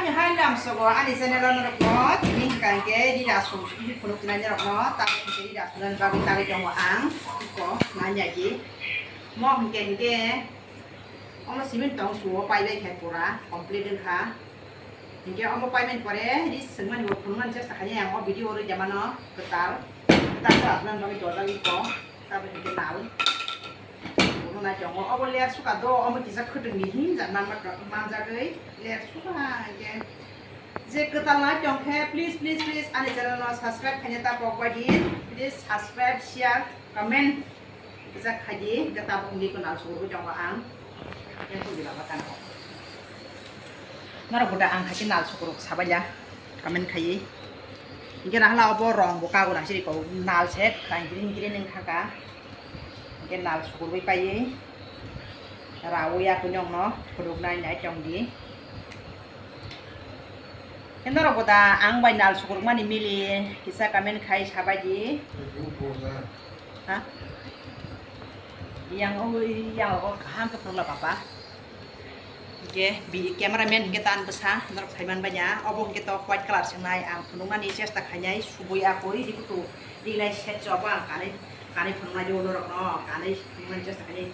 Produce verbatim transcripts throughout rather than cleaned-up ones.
Hai lamsogo ani channel o norokno tini hwnkha hwnkhe rida song phunuk nai norokno tabuk hwnkhe rida song bagwi tangwi tongo ang iko nanya di mo hwnkhe hwnkhe omo cement tong suo paibai khe pura complete wngkha hwnkhe omo paimani pore ri swngmani bo phunukmani chesta khainai ang o video o rwida mano kwtal kwtal khe aswknani bagwi dojak iko. Tabuk hwnkhe nal. Bono nai tongo. Obo layer suka do, omo kisa khwtwngni hinjak manma, manjagwi layer suka hwnkhe. Je kwtal nai tong khe, please, please, please, ani channel no subscribe khaina ta pok bai di. Please subscribe, share, comment. Kisa khai di, hwnkhe tabuk hwnkhe iko nal sukurwi tongo ang. Hwnkhe hwnwi lama tano. Norok bo da ang hai khe nal sukuruk sabaila comment khaiwi. Hwnkhe nahwla obo rong bo kagura siri ko nal se kwchang green green wngkha ka. Hwnkhe nal sukurwi paiwi rawi ya khe nokno phunuknai nai tong di. Hwnkhe norok bo da ang bai nal sukurukmani mili kisa comment khai sabai di. Ha? Yang o, yang o kaham khe phunukla papa. Hwnkhe bi camera man hwnkhe tan bwsa norok saiman banya. Obo hwnkhe tok white colour swngnai ang phunuknani chesta khainai subui akui dikutu dilai set jobo ang kanai kanai phunuknai di norokno kanai phunuknani chesta khainai.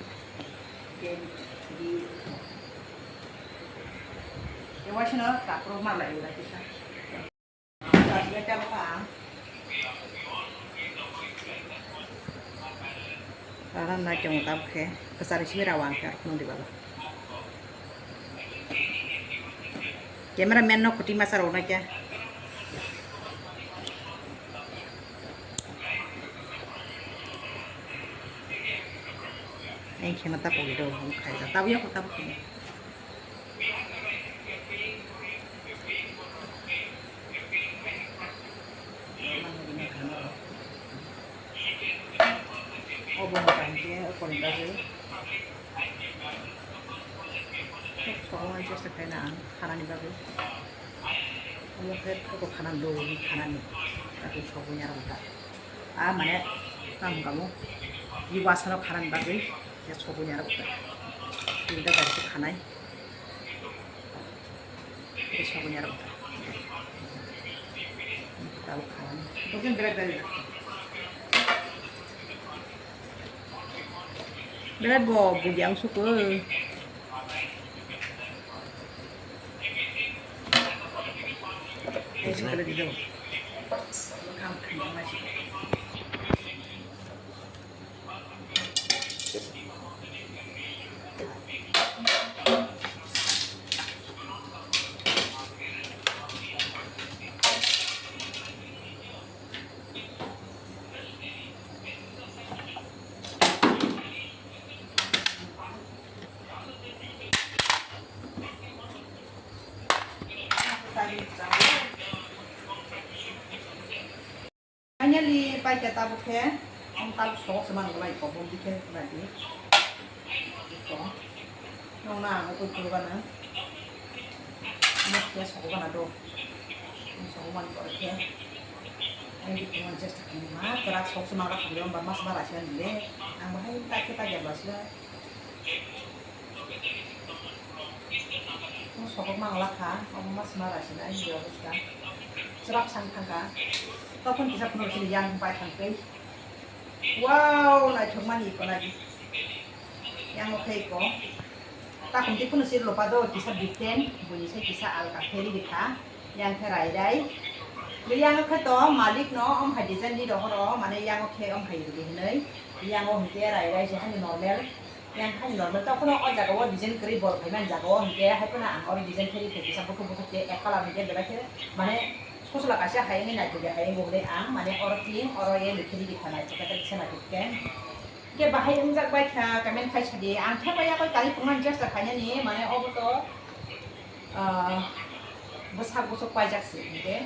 Hwnkhe bi ewaisino takhoro malai ura kisa. Rana nai tongo tabuk khe kwchari simi rawa ang khe arokno di baba. Camera man no kwtwi masa rok nai khe. Ang khe ma tabuk do hum khai da tabuk ya ko tabuk khe. Obo hwnkha hwnkhe okolni bagwi sokonai chesta khaina ang khanani bagwi. Omo khe photo khana dogwi khanani bagwi sogwi narwkha. A mane tamo kamo i wasano khanani bagwi ya sogwi narwkha. Tinta gari khanai. Berat bo bugi ang suku. Finally, paikha tabuk khe, ang tabuk sok se mano lai kobong dikhe lai di. Iko. Nong na ang oi puru gana. Mo khe sok gana do. Ang sok man kore khe. Ang di kuman chesta kani ma, kera sok se mano khamle, ba mas bara se le. Ang bahai ta khe ta ya basla. Sokok mang lakha, omo ma sima raisina, ini dia bwskang. Cherap sang thangkha. Tokon kisa phunuk sini yang pai thangkhe. Wow, naithok mani iko nai. Yang okhai iko. Takhum ti phunuk sir lopa do kisa different, buini sai kisa alka pheri dikha. Yang khe rai rai. Yang khe to malik no om hai design di dohoro, mane yang khe om hai di hinai. Yang o hwnkhe rai rai se hani normal. Yang kha normal, tokhono o jaga o design kwrwi bol phaimani jaga o hwnkhe, hai phano ang oro design khe rikhe kisa buthuk buthuk khe ek colour hwnkhe belai khe mane sosla kaisa hai wngwi naithokya hai wngwi hwnwi ang mane oro pink, oro yellow khe rikha naithok khe kisa naithok khe. Hwnkhe bahai wngjak bai kha comment khai sadi, ang khe bai yakoi kari phunuknani chesta khainani mane obo to, ah, bwsak bwswk paijak se hwnkhe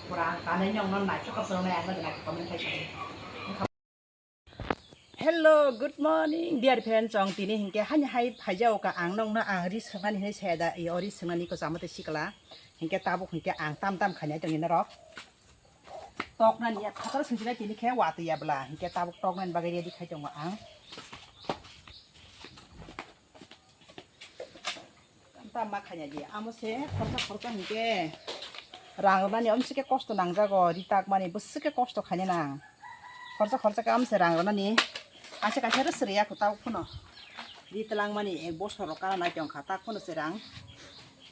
pura ang kanwi nokno naithok khe phunuknai ang no naithok comment khai sadi. Hello, good morning, dear friend. Chwng tini hinkhe hani hai phaijao ka ang nokno ang ri swngnani hinwi saya da, i o ri swngnani ko chama tei sikla. Hinkhe tabuk hinkhe ang tam tam khainai tongni norok. Toknani ya khatar swngjinai tini khe watwi ya bwla. Hinkhe tabuk toknani bagwi ready khai tongo ang. Ta ma khaina di, amo se khorsa khorsa hinkhe rang rwnani omsike kosto nangjago, ri takmani bwswke kosto khaina nang. Khorsa khorsa khe amse rang rwnani, kaisa kaisa rw srwi ya kho tabuk phano. Ri twlangmani ek bosor rok kana nai tongkha, tak phano se rang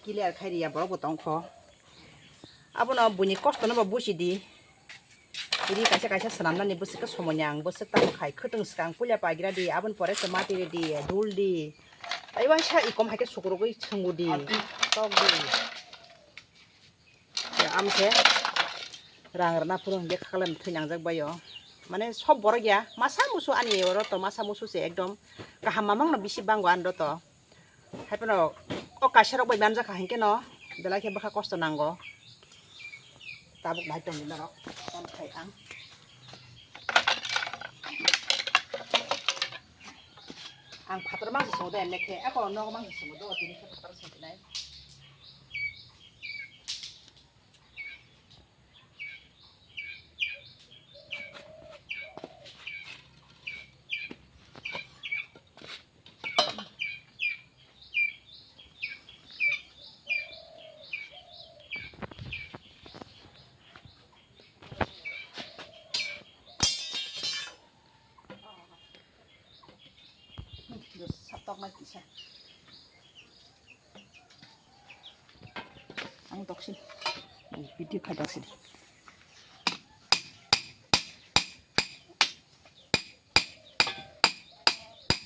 clear khai riya borok bo tongkho. Abono buini kosto no bo buji di. Ri kaisa kaisa swnamnani bwswk khe somoi nang, bwswk tamo khai khwtwng swkang puila pagira di, aboni pore se mati rw di, dul di. Tei waisa ikom hai khe sukrugwi chwngu di, tok di. Amkhe rang rwna phuru hinkhe khaklai thwi nangjak bai o. Mane sob borok ya, masa musu ani oro to masa musu se ekdom kaham mamang no bisi bango ani ro to. Hai phano o kaisa rok bai manjak kha hinkhe no belai khe bwkha kosto nango. Tabuk nai tongdi norok, tamo khai ang. Ang phatar mangsa songo de, emne khe eko nogo mangsa songo do, tini khe phatar songo nai. Saptoknai kisa. Ang toksin. Video khai toksin.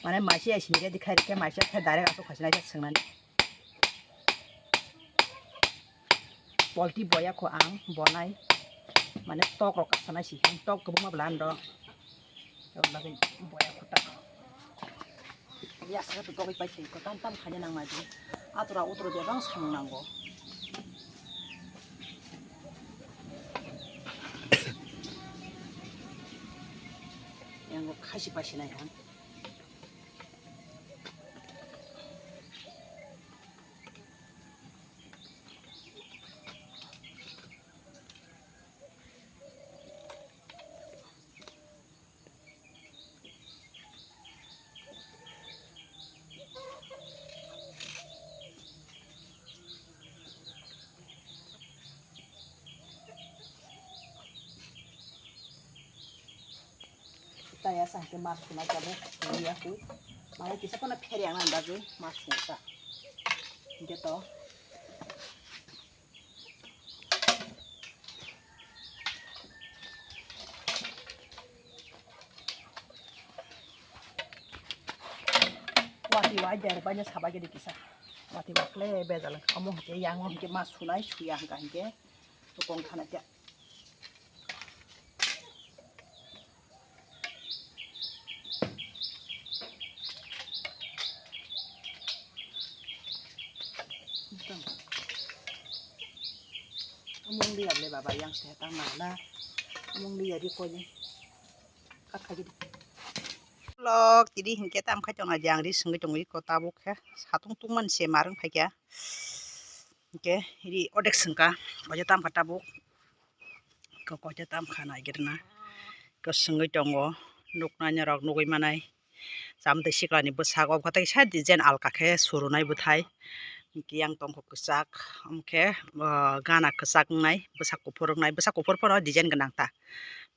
Mane maisi aisini ready khai rikhe maisi khe direct asuk khaisina khe swngnani. Polti boya kho ang bonai. Mane tok rok kasanai si ang tok kwbangma bwla ando. Tok bagwi boya kho ta. Ya sa to togwi pai thai ko tam tam khaina nang mai di. Atura utro de bang samung nango. Yang khaisi paisi nai ang. Taya sa ke mas kuna jabe, ya ku. Mai kisa kona pheri ang anda je mas kuna ta. Gitu. Wati wai der banya sabai gede kisa. Wati wakle bejal omo hike yang hike mas sunai suya hika hike. Tukong thana kya. Among liya le baba yang se tang nang na. Among liya di ko ni. Kat kha di. Lok tidi hingke tam khai tong na jang ri singwi tong ri ko tabuk khe. Satung tung man se marung phai kya. Hingke ri odek singka. Oja tam kha tabuk. Ko koita tam kha nai gir na. Ko singwi tongo. Nuknai norok nugwi manai. Chamtwi siklani bwsako, bwkha teisa design alka khe surunai bwthai. Hingke yang tongkho kwchak, omo khe, o, gana kwchak wngnai, bwsak kuphur wngnai, bwsak kuphur phano design gwnang ta.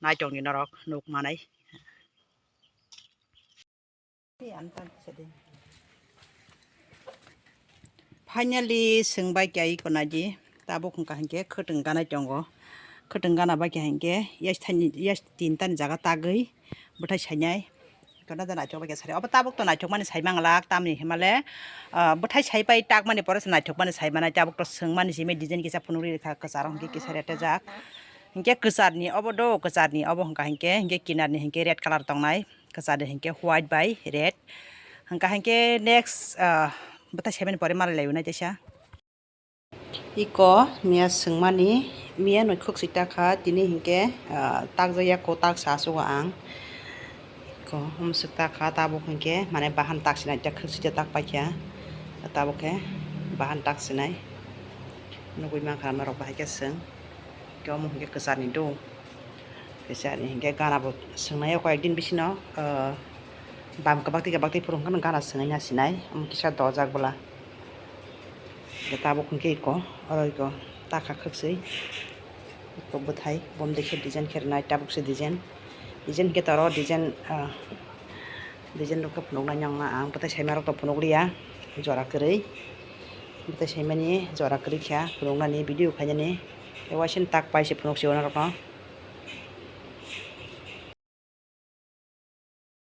Naitongni norok nuk manai. Finally, swng bai kya iko naidi. Tabuk wngkha hinkhe khwtwng ganai tongo. Khwtwng gana bai kya hinkhe yes thani, yes tin tani jaga tagwi bwthai sainai. Kono da naithok bai khe sari. Obo tabuk to naithok mani sai manglak, tamni himale, ah, bwthai sai pai tak mani pore se naithok mani sai manai. Tabuk to swng mani simi design kisa phunuk ri kha kwcharo hinkhe kisa rete jak. Hinkhe kwcharni obo do, kwcharni obo hwnkha hinkhe, hinkhe kinarni hinkhe red colour tongnai. Kwchar de hinkhe white bai red. Hwnkha hinkhe next, ah, bwthai saimani pore malai laio nai teisa. Iko miya swngmani, miya noi khwk swi takha, tini hinkhe, ah, takjakya kwtal sa aswk ang. Iko umswk takha, tabuk hinkhe mane bahan tak sinai, tak khwk swi tak paikha, tabuk khe bahan tak sinai. Nugwi mankha norok bahai khe swng. Khe omo hinkhe kwcharni do. Kwcharni hinkhe gana bo swngnai o koyek din bisino, ah, bam kwbak twi kwbak twi phuru hwnkheno gana swngnai na sinai. Omo kisa dojak bwla. Tabuk hwnkhe iko, oro iko takha khwksui. Iko bwthai, bom dekhe design khe rwnai, tabuk se design. Design khe toro design, ah, design rok khe phunuknai nangma ang, bwthai saimarok to phunukliya, jora kwrwi. Bwthai saimani jora kwrwi kha phunuknani, video khainani. Tei waisani tak pai se phunuk sio norokno.